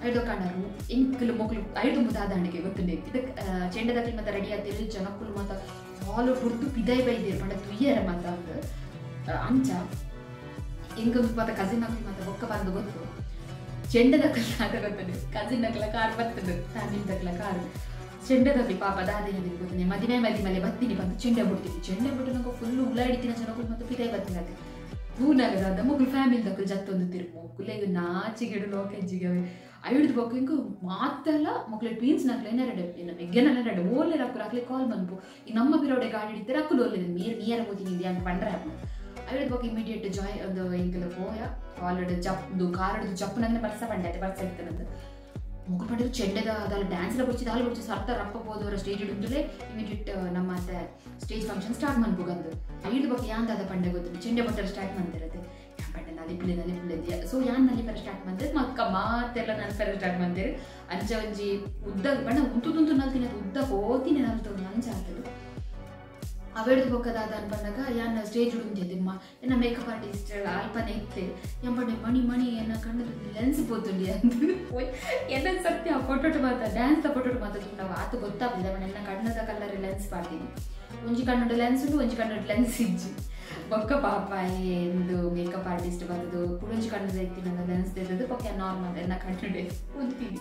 ಐದು ಕಾಣರು ಎಂಕಲು ಮೊಕ್ಕಲು ಐದು ಮುದಾದಾಣಿಗೆ ಗೊತ್ತುಂಡೆ ಇದಕ್ಕೆ ಚೆಂಡದಕ್ಲಿ ಮತ್ತೆ ರೆಡಿ ಆಗ್ತಿರು ಜನಕ್ಕಲು ಮಾತ ಹಾಲು ಬುಡ್ದು ಪಿದಾಯಿ ಬೈದಿರು ಪಂಡ ತುಯ್ಯರ ಮಾತ ಒಂದು ಅಂಚ ಎಂಕ ಮಾತ ಕಸಿನ್ ಅಕ್ಲು ಮಾತ ಬೊಕ್ಕ ಬಂದು ಗೊತ್ತು ಚೆಂಡದಕ್ಕಲ್ಲ ಆತ ಗೊತ್ತುಂಡೆ ಕಸಿನ್ ಅಕ್ಲ ಕಾರ್ ಬರ್ತದೆ ಫ್ಯಾಮಿಲಿ ತಕ್ಲ ಕಾರ್ ಚೆಂಡದಕ್ಲಿ ಪಾಪ ದಾದಿನ ಗೊತ್ತುಂಡೆ ಮದಿಮೆ ಮದಿ ಮಲೆ ಬತ್ತೀನಿ ಬಂದು ಚೆಂಡೆ ಬಿಡ್ತೀನಿ ಚೆಂಡೆ ಬಿಟ್ಟು ನಂಗೆ ಫುಲ್ ಉಗುಳ ಹಿಡಿತೀನಿ ಜನಕ್ಕಲು ಮತ್ತು ಪಿದಾಯಿ ಬತ್ತೀನಿ ಅದು ಹೂನಾಗದ ಮೊಕ್ಕಲು ಫ್ಯಾಮಿಲಿ ದಕ್ಕಲು ಜತ್ತೊಂದು ತಿರು ಮೊಕ್ಕಲೆಗ್ ನಾಚಿಗೆಡು ಲೋಕೆಜ್ಜಿಗೆ ಐಡ್ದು ಬೊಕ್ಕ ಮಾತೆಲ್ಲ ಮೊಕ್ಕಲೆ ಟ್ವೀನ್ಸ್ ನಕ್ಲೆ ನೆರಡೆ ಮೆಗ್ಗೆನಲ್ಲ ನೆರಡೆ ಓಲೆ ಅಕ್ಕಲು ಅಕ್ಲೆ ಕಾಲ್ ಬಂದ್ಪು ಈ ನಮ್ಮ ಬಿರೋಡೆ ಗಾಡಿ ಹಿಡಿತಾರೆ ಅಕ್ಕಲು ಓಲೆ ನೀರು ನೀರ ಹೋತೀನಿ ಇದೆ ಅಂತ ಪಂಡ್ರೆ ಹಾಕು ಐಡ್ದು ಬೊಕ್ಕ ಇಮಿಡಿಯೇಟ್ ಜಾಯ್ ಒಂದು ಇಂಕಲ ಪೋಯ ಕಾಲಡ್ ಜಪ್ದು ಕಾರಡ್ದು ಜಪ್ಪು ನಂಗೆ ಬರ್ಸ ಪಂಡೆ ಆಯ್ತು ಬರ್ಸ ಇತ್ತು ಮೊಕ್ಕಲು ಪಂಡಿರು ಚೆಂಡೆದ ಅದಲ್ಲಿ ಡ್ಯಾನ್ಸ್ ಎಲ್ಲ ಬಿಡ್ಚಿದ ಅಲ್ಲಿ ಬಿಡ್ಚಿ ಸರ್ತ ರಪ್ಪ ಹೋದವರ ಸ್ಟೇಜ್ ಹಿಡಿದುಲೇ ಇಮಿಡಿಯೇಟ್ ನಮ್ಮ ಸ್ಟೇಜ್ ಫಂಕ್ಷನ್ ಸ್ಟಾರ್ಟ್ ಮನ್ಬೋಗಂದು ಐದು ಬಗ್ಗೆ ಯಾಂದಾದ ಪಂಡೆ ಗೊತ್ತಿಲ್ಲ ಚೆಂಡೆ ಬಟ್ಟರೆ ಸ್ಟಾರ್ಟ್ ಮಾಡ್ತಿರತ್ತೆ ಯಾ ಪಂಡೆ ನಲಿಪಿಲೆ ನಲಿಪಿಲೆ ಸೊ ಯಾನ್ ನಲಿಪರ ಸ್ಟಾರ್ಟ್ ಮಾಡ್ತಾರೆ ಮಕ್ಕ ಮಾತೆಲ್ಲ ನನ್ನ ಪರ ಸ್ಟಾರ್ಟ್ ಮಾಡ್ತಾರೆ ಅಂಚ ಒಂಜಿ ಉದ್ದ ಬಣ್ಣ ಉಂತು ನಲ್ತೀನಿ ಅದು ಉದ್ದ ಹೋತೀನಿ ನಲ್ತು ಅಂಚ ಆಗ್ತದೆ ಅವೆಡ್ದು ಬೊಕ್ಕದಾದ ಅನ್ಪಂಡಾಗ ಯಾನ್ ಸ್ಟೇಜ್ ಉಂಟಿದ್ದೆ ಎನ್ನ ಮೇಕಪ್ ಆರ್ಟಿಸ್ಟ್ ಅಲ್ಪನೆ ಇತ್ತೆ ಎಂಪಂಡೆ ಮಣಿ ಮಣಿ ಎನ್ನ ಕಣ್ಣು ಲೆನ್ಸ್ ಪೋತುಂಡಿ ಅಂತ ಎನ್ನ ಸತ್ಯ ಆ ಫೋಟೋಟು ಮಾತ ಡ್ಯಾನ್ಸ್ ಫೋಟೋಟು ಮಾತ ನಾವು ಆತ ಗೊತ್ತಾಗ್ತದೆ ಅವನ ಎನ್ನ ಕಣ್ಣದ ಕಲ್ಲರ್ ಲೆನ್ಸ್ ಪಾಡ್ತೀನಿ ಒಂಜಿ ಕಣ್ಣು ಲೆನ್ಸ್ ಉಂಟು ಒಂಜಿ ಕಣ್ಣು ಲೆನ್ಸ್ ಇಜ್ಜಿ ಬೊಕ್ಕ ಪಾಪ ಎಂದು ಮೇಕಪ್ ಆರ್ಟಿಸ್ಟ್ ಬಂದದ್ದು ಕುಡೊಂಜಿ ಕಣ್ಣದ ಇತ್ತಿನ ಲೆನ್ಸ್ ತೆಗೆದು ಪಕ್ಕ ನಾರ್ಮಲ್ ಎನ್ನ ಕಣ್ಣು ಉಂತೀನಿ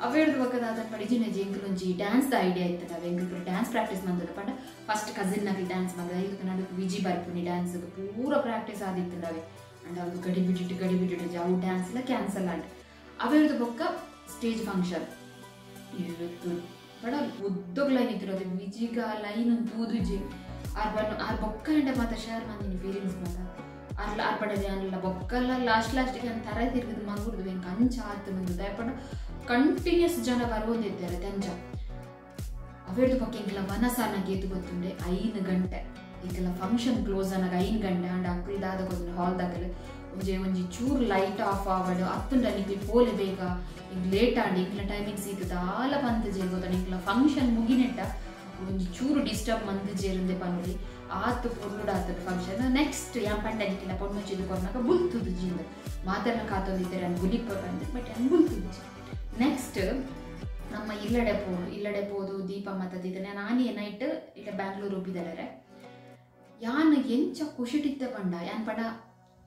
ಅವೇಳ್ದು ಬೊಕ್ಕದಾದ ಪಡಿಜಿನ ಎಂಕುಲೊಂಜಿ ಡ್ಯಾನ್ಸ್ ಐಡಿಯಾ ಇತ್ತು ನಾವು ಎಂಕುಲು ಡ್ಯಾನ್ಸ್ ಪ್ರಾಕ್ಟೀಸ್ ಮಂದದ ಪಂಡ ಫಸ್ಟ್ ಕಸಿನ್ ನಕಲಿ ಡ್ಯಾನ್ಸ್ ಮಂದ ಈಗ ನಡುಕು ವಿಜಿ ಬರ್ಪುನಿ ಡ್ಯಾನ್ಸ್ ಪೂರ ಪ್ರಾಕ್ಟೀಸ್ ಆದಿತ್ತು ನಾವೇ ಅಂಡ್ ಅವ್ರು ಗಡಿ ಬಿಟ್ಟಿಟ್ಟು ಗಡಿ ಬಿಟ್ಟಿಟ್ಟು ಅವು ಡ್ಯಾನ್ಸ್ ಎಲ್ಲ ಕ್ಯಾನ್ಸಲ್ ಆಂಡ್ ಅವೇಳ್ದು ಬೊಕ್ಕ ಸ್ಟೇಜ್ ಫಂಕ್ಷನ್ ಇವತ್ತು ಬಡ ಉದ್ದಗ್ ಲೈನ್ ಇತ್ತಿರೋದು ವಿಜಿಗ ಲೈನ್ ತೂದುಜಿ ಆರ್ ಬಣ್ಣ ಆರ್ ಬೊಕ್ಕ ಅಂಡ ಮಾತ ಶೇರ್ ಮಂದಿನಿ ಫೀಲಿಂಗ್ಸ್ ಮಾತ ಅರ್ಲ ಆರ್ ಪಡದೆ ಅನ್ಲ ಬೊಕ್ಕಲ್ಲ ಲಾಸ್ಟ್ ಲಾಸ್ಟಿಗೆ ಅಂತ ತರ ತಿರ್ಗದು ಮಂಗುಡ್ದು ಎಂಕ ಅಂಚ ಆತು ಮಂದು ದಯಪಡ ಕಂಟಿನ್ಯೂಸ್ ಜನ ಬರುವಂದಿದ್ದಾರೆ ತಂಜ ಅವೆರ್ದು ಪಕ್ಕ ಎಂಕಲ ವನಸಾನ ಗೇತು ಗೊತ್ತುಂಡೆ 5 ಗಂಟೆ ಎಂಕಲ ಫಂಕ್ಷನ್ ಕ್ಲೋಸ್ ಅನ್ನಾಗ 5 ಗಂಟೆ ಅಂಡ ಅಕ್ಕಲು ದಾದ ಗೊತ್ತುಂಡೆ ಹಾಲ್ ದಾಕಲು ಒಂಜೆ ಒಂಜಿ ಚೂರು ಲೈಟ್ ಆಫ್ ಆವಡು ಅತ್ತುಂಡ ನಿಕ್ಲಿ ಪೋಲೆ ಬೇಗ ಇಂಕ್ ಲೇಟ್ ಆಂಡ್ ಎಂಕಲ ಟೈಮಿಂಗ್ ಸೀತು ದಾಲ ಪಂತ ಜೇರು ಗೊತ್ತ ಎಂಕಲ ಫಂಕ್ಷನ್ ಮುಗಿನೆಟ್ಟ ಒಂಜಿ ಚೂರು ಡಿಸ್ಟರ್ಬ್ ಮಂತ್ ಜೇರುಂದೆ ಪನುಲಿ ಆತು ಪೊರ್ಲುಡ ಆತದ ಫಂಕ್ಷನ್ ನೆಕ್ಸ್ಟ್ ಯಾನ್ ಪಂಡ ನಿಕ್ಕಿನ ಪೊಣ್ಣುಚಿದು ಕೊರ್ನಾಗ ಬುಲ್ತುದು ಜಿಂದ ಮಾತರ್ನ ಕಾತೊಂದಿತ್ತಾರೆ ಅನ್ ಬುಲಿಪ್ಪ ಬಂದೆ ಬಟ್ ಅನ್ ಬುಲ್ತುದು ನೆಕ್ಸ್ಟ್ ನಮ್ಮ ಇಲ್ಲಡೆ ಪೋಡು ಇಲ್ಲಡೆ ಪೋದು ದೀಪ ಮತ್ತದಿದ್ದೆ ನಾನೇ ನೈಟ್ ಇಲ್ಲ ಬ್ಯಾಂಗ್ಳೂರು ಒಬ್ಬಿದ್ದಾರೆ ಯಾನ್ ಎಂಚ ಖುಷಿಟಿತ್ತೆ ಪಂಡ ಯಾನ್ ಪಂಡ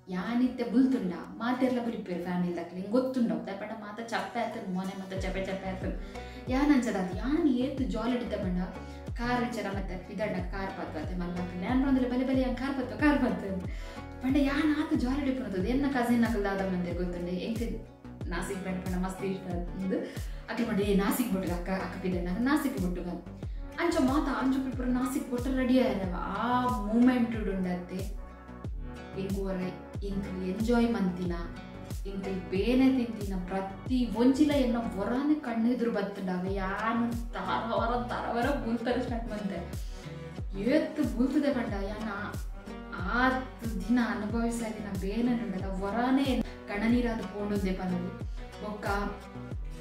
ಯಾನಿತ್ತೆ ಬುಲ್ತುಂಡ ಮಾತೆರ್ಲ ಬುಲಿಪೇರು ಫ್ಯಾಮಿಲಿ ದಾಖಲೆ ಹಿಂಗೆ ಗೊತ್ತುಂಡವು ಪಂಡ ಮಾತ ಚಪ್ಪೆ ಆತನ್ ಮೊನೆ ಮತ್ತೆ ಚಪ್ಪೆ ಚಪ್ಪೆ ಆತನ್ ಯಾನ್ ಅಂಚದ ಅದು ಯಾನ್ ಏತು ಜಾಲಿಟಿದ್ದ ಪಂಡ ಕಾರ್ ವಿಚಾರ ಮತ್ತೆ ಪಿದಣ್ಣ ಕಾರ್ ಪತ್ವತ್ತೆ ಮಲ್ಲಕ್ಕೆ ಯಾನ್ ಬಂದ್ರೆ ಬಲೆ ಬಲೆ ಯಾನ್ ಕಾರ್ ಪತ್ವ ಕಾರ್ ಪತ್ತು ಪಂಡ ಯಾನ್ ಆತ ಜಾಲಿಟಿ ಪುನತದ ಎನ್ನ ಕಸಿನ್ ಅಕಲ್ದಾದ ಮಂದೆ ಗೊತ್ತುಂಡೆ ಎಂಕ್ ನಾಸಿಕ್ ಬಂಡ ಪಂಡ ಮಸ್ತ್ ಇಷ್ಟ ಅಂದು ಅಕ್ಲೆ ಪಂಡ ಏ ನಾಸಿಕ್ ಬೊಟ್ಟು ಅಕ್ಕ ಅಕ್ಕ ಪಿದಣ್ಣ ನಾಸಿಕ್ ಬೊಟ್ಟು ಬಂದು ಅಂಚ ಮಾತ ಅಂಚು ಪುರ ನಾಸಿಕ್ ಬೊಟ್ಟು ರೆಡಿ ಆಯ್ರವ ಆ ಮೂಮೆಂಟ್ ಉಂಡತ್ತೆ ಎಂಕುವರ ಎಂಕ್ ಎಂಜಾಯ್ ಮಂತಿನ ಎಂಕ್ ಬೇನೆ ತಿಂತಿನ ಪ್ರತಿ ಒಂಜಿಲ ಎನ್ನ ಹೊರನೆ ಕಣ್ಣೆದುರು ಬತ್ತುಂಡಾವ ಯಾನು ತರವರ ತರವರ ಬುಲ್ತಾರೆ ಸ್ಟಾರ್ಟ್ ಮಂತೆ ಏತ್ತು ಬುಲ್ತದೆ ಪಂಡ ಯಾನ ಆತ್ ದಿನ ಅನುಭವಿಸಾದಿನ ಬೇನೆ ಉಂಡದ ಹೊರನೆ ಕಣ್ಣನೀರಾದ ಪೋಂಡುಂದೆ ಪನಲಿ ಬೊಕ್ಕ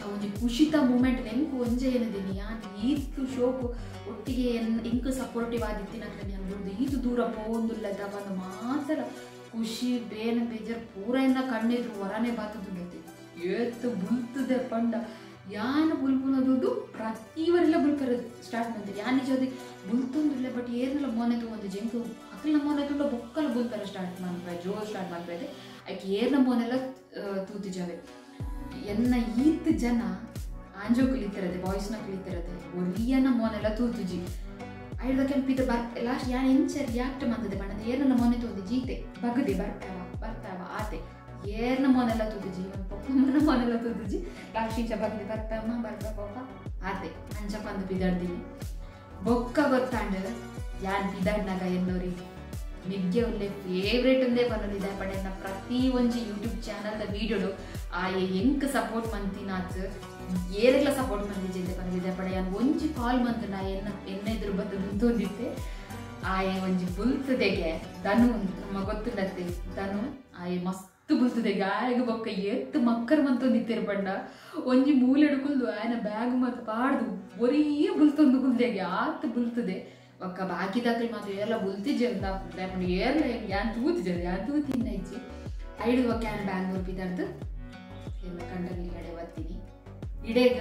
ಒಂಜಿ ಖುಷಿತ ಮೂಮೆಂಟ್ ಎಂಕು ಒಂಜೆ ಏನದೀನಿ ಯಾನ್ ಈತು ಶೋಕು ಒಟ್ಟಿಗೆ ಎಂಕು ಸಪೋರ್ಟಿವ್ ಆದಿತ್ತಿನ ಯಾನ್ ಬುಡ್ದು ಈತು ದೂರ ಪೋಂದುಲ್ಲದ ಬಂದು ಮಾತ್ರ ಖುಷಿ ಬೇನೆ ಬೇಜಾರು ಪೂರ ಎನ್ನ ಕಣ್ಣೆದ್ರು ಹೊರನೆ ಬಾತದುಂಡತೆ ಏತ್ತು ಬುಲ್ತದೆ ಪಂಡ ಯಾನ್ ಬುಲ್ಪುನದು ಪ್ರತಿವರೆಲ್ಲ ಬುಲ್ಪರ ಸ್ಟಾರ್ಟ್ ಮಾಡ್ತಾರೆ ಯಾನ್ ನಿಜವಾದ ಬುಲ್ತೊಂದುಲ್ಲ ಬಟ್ ಏರ್ನೆಲ್ಲ ಮೋನೆ ತಗೊಂಡು ಜಂಕು ಅಕ್ಕಲ್ನ ಮೋನೆ ತುಂಡ ಬೊಕ್ಕಲ ಬುಲ್ಪರ ಸ್ಟಾರ್ಟ್ ಮಾಡ್ಪ ಜೋರ್ ಸ್ಟಾರ್ಟ್ ಮಾಡ್ಪೈತೆ ಆಕೆ ಏರ್ನ ಮೋನೆಲ್ಲ ತೂತಿಜಾವೆ ಎನ್ನ ಈತ್ ಜನ ಆಂಜೋ ಕಲಿತಿರದೆ ಬಾಯ್ಸ್ನ ಕಲಿತಿರದೆ ಒರಿಯನ ಮೋನೆಲ್ಲ ತೂತುಜಿ ಐಡ್ದಕ್ಕೆ ಪಿತ ಬರ್ ಲಾಸ್ಟ್ ಯಾನ್ ಎಂಚ ರಿಯಾಕ್ಟ್ ಮಂತದೆ ಪಂಡ ಏರ್ನ ಮೋನೆ ತೂದು ಜೀತೆ ಬಗದೆ ಬರ್ತಾವ ಬರ್ತಾವ ಆತೆ ಏರ್ನ ಮೋನೆಲ್ಲ ತೂತುಜಿ ಪಪ್ಪಮ್ಮನ ಮೋನೆಲ್ಲ ತೂತುಜಿ ಲಾಸ್ಟ್ ಇಂಚ ಬಗದೆ ಬರ್ತಾವಮ್ಮ ಬರ್ತಾ ಪಪ್ಪ ಆತೆ ಅಂಚ ಪಂದು ಪಿದಾಡ್ತೀನಿ ಬೊಕ್ಕ ಗೊತ್ತಾಂಡ ಯಾನ್ ಪಿದಾಡ್ನಾಗ ಎನ್ನೋರಿ ನಿಗ್ಗೆ ಒಳ್ಳೆ ಫೇವ್ರೇಟ್ ಒಂದೇ ಬನ್ನೋದಿದೆ ಪಡೆಯನ್ನ ಪ್ರತಿ ಒಂಜಿ ಯೂಟ್ಯೂಬ್ ಚಾನಲ್ದ ವೀಡಿಯೋಡು ಆ ಎಂಕ್ ಸಪೋರ್ಟ್ ಮಂತಿನಾತ್ ಏರೆಲ್ಲ ಸಪೋರ್ಟ್ ಮಂತಿದ್ದೆ ಬಂದಿದೆ ಪಡೆ ಯಾನ್ ಒಂಜಿ ಕಾಲ್ ಮಂತು ನಾ ಎನ್ನ ಎನ್ನ ಎದುರು ಬಂದು ನಿಂತೊಂದಿತ್ತೆ ಆಯೆ ಒಂಜಿ ಬುಲ್ತದೆಗೆ ಧನು ನಮ್ಮ ಗೊತ್ತುಂಡತ್ತೆ ಧನು ಆಯೆ ಮಸ್ತ್ ಬುಲ್ತದೆಗೆ ಆಯಗ ಬೊಕ್ಕ ಎತ್ತು ಮಕ್ಕರ್ ಮಂತೊಂದಿತ್ತೇರು ಪಂಡ ಒಂಜಿ ಮೂಲೆಡು ಕುಲ್ದು ಆಯನ ಬ್ಯಾಗ್ ಮತ್ತು ಪಾಡ್ದು ಒರಿಯೇ ಬುಲ್ತೊಂದು ಕುಲ್ದೆಗೆ ಆತ್ ಬುಲ್ತದೆ ಒಕ್ಕ ಬಾಕಿದಾಕಲಿ ಮಾತ್ರ ಏರ್ಲ ಬುಲ್ತಿಜೆ ಏರ್ಲ ಯಾನ್ ತೂತಿಜೆ ಯಾನ್ ತೂತಿನ್ನ ಇಜ್ಜಿ ಐಡು ಒಕ್ಕ ಯಾನ್ ಬ್ಯಾಂಗ್ಳೂರ್ ಪಿದಾರ್ದು ಎಲ್ಲ ಕಂಡಲ್ಲಿ ಕಡೆ ಬರ್ತೀನಿ ಇಡೇಗ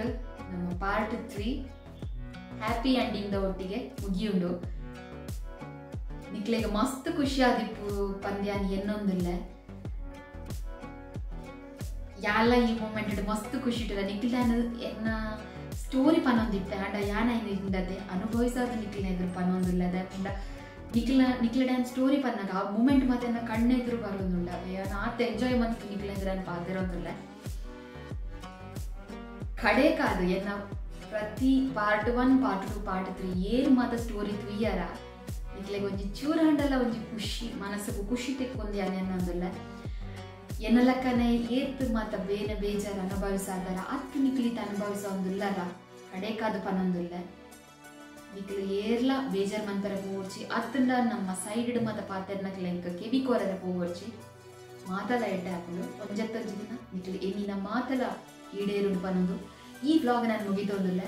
ನಮ್ಮ ಪಾರ್ಟ್ 3 ಹ್ಯಾಪಿ ಎಂಡಿಂಗ್ the ಒಟ್ಟಿಗೆ ಮುಗಿಯುಂಡು ನಿಕ್ಲೆಗ ಮಸ್ತ್ ಖುಷಿ ಆದಿಪ್ಪು ಪಂದ್ಯಾನ್ ಎನ್ನೊಂದಿಲ್ಲ ಯಾಲ ಈ ಮೂಮೆಂಟ್ ಮಸ್ತ್ ಖುಷಿ ಇಟ್ಟಲ್ಲ ನಿಕ್ಲೆ ಎನ್ನ ಸ್ಟೋರಿ ಪನೊಂದಿತ್ತೆ ಅಂಡ ಯಾನ ಇಂದತೆ ಅನುಭವಿಸಾದ ನಿಕ್ಲಿನ ಎದುರು ಪನೊಂದಿಲ್ಲದೆ ಪಂಡ ನಿಕ್ಲ ನಿಕ್ಲ ಡ್ಯಾನ್ ಸ್ಟೋರಿ ಪನ್ನಾಗ ಆ ಮೂಮೆಂಟ್ ಮತ್ತೆ ಎನ್ನ ಕಣ್ಣೆದುರು ಬರೋದುಂಡ ಯಾನ ಆತ ಎಂಜಾಯ್ ಮಂತು ನಿಕ್ಲ ಎದುರು ನಾನು ಪಾತಿರೋದಿಲ್ಲ ಕಡೆ ಕಾದು ಎನ್ನ ಪ್ರತಿ ಪಾರ್ಟ್ 1 ಪಾರ್ಟ್ 2 ಪಾರ್ಟ್ 3 ಏನ್ ಮಾತ ಸ್ಟೋರಿ ತುಯ್ಯಾರ ನಿಕ್ಲೆಗೆ ಒಂಜಿ ಚೂರ ಹಂಡಲ್ಲ ಒಂಜಿ ಖುಷಿ ಮನಸ್ಸಿಗೆ ಖುಷಿ ತೆಕ್ಕೊಂದು ಯಾನ ಅನ್ನೊಂದಿಲ್ಲ ಎನ್ನಲಕ್ಕನೆ ಏತ್ ಮಾತ ಬೇನೆ ಬೇಜಾರ ಅನುಭವಿಸಾದಾರ ಅತ್ತು ನಿಕ್ಲಿತ ಅನುಭವಿಸ ಒಂದುಲ್ಲರ ಕಡೆಕಾದು ಪನೊಂದುಲ್ಲ ನಿಕ್ಲು ಏರ್ಲ ಬೇಜಾರ್ ಮನ್ಪರ ಪೋರ್ಚಿ ಅತ್ತಂಡ ನಮ್ಮ ಸೈಡ್ ಮಾತ ಪಾತೆರ್ನಕ್ಲೆ ಇಂಕ ಕೆವಿ ಕೋರರ ಪೋರ್ಚಿ ಮಾತಲ ಎಡ್ಡೆ ಹಾಕೊಂಡು ಒಂಜತ್ತೊಂಜಿ ದಿನ ನಿಕ್ಲು ಎನ್ನಿನ ಮಾತಲ ಈಡೇರುಂಡು ಪನೊಂದು ಈ ವ್ಲಾಗ್ ನಾನು ಮುಗಿದೊಂದುಲ್ಲ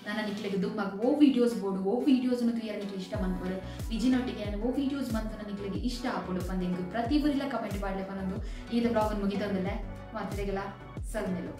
ನಾನು ನಿಕ್ಲೆಗೆ ದುಮ್ಮಾಗ ಓ ವೀಡಿಯೋಸ್ ಬೋಡು ಓ ವೀಡಿಯೋಸ್ ತುಯ್ಯಾರ ನಿಕ್ಲೆ ಇಷ್ಟ ಮನ್ಪರು ವಿಜಿನೊಟ್ಟಿಗೆ ನಾನು ಓ ವೀಡಿಯೋಸ್ ಮಂತು ನಿಕ್ಲೆಗೆ ಇಷ್ಟ ಆಪುಡು ಪಂದು ಎಂಕ್ ಪ್ರತಿ ಊರಿಲ್ಲ ಕಮೆಂಟ್ ಪಾಡ್ಲೆ ಪನೊಂದು ಈ ವ್ಲಾಗ್ ಮುಗಿದೊಂದುಲ್ಲ ಮಾತ್ರೆಗೆಲ್ಲ ಸಲ್ಮೆಲು.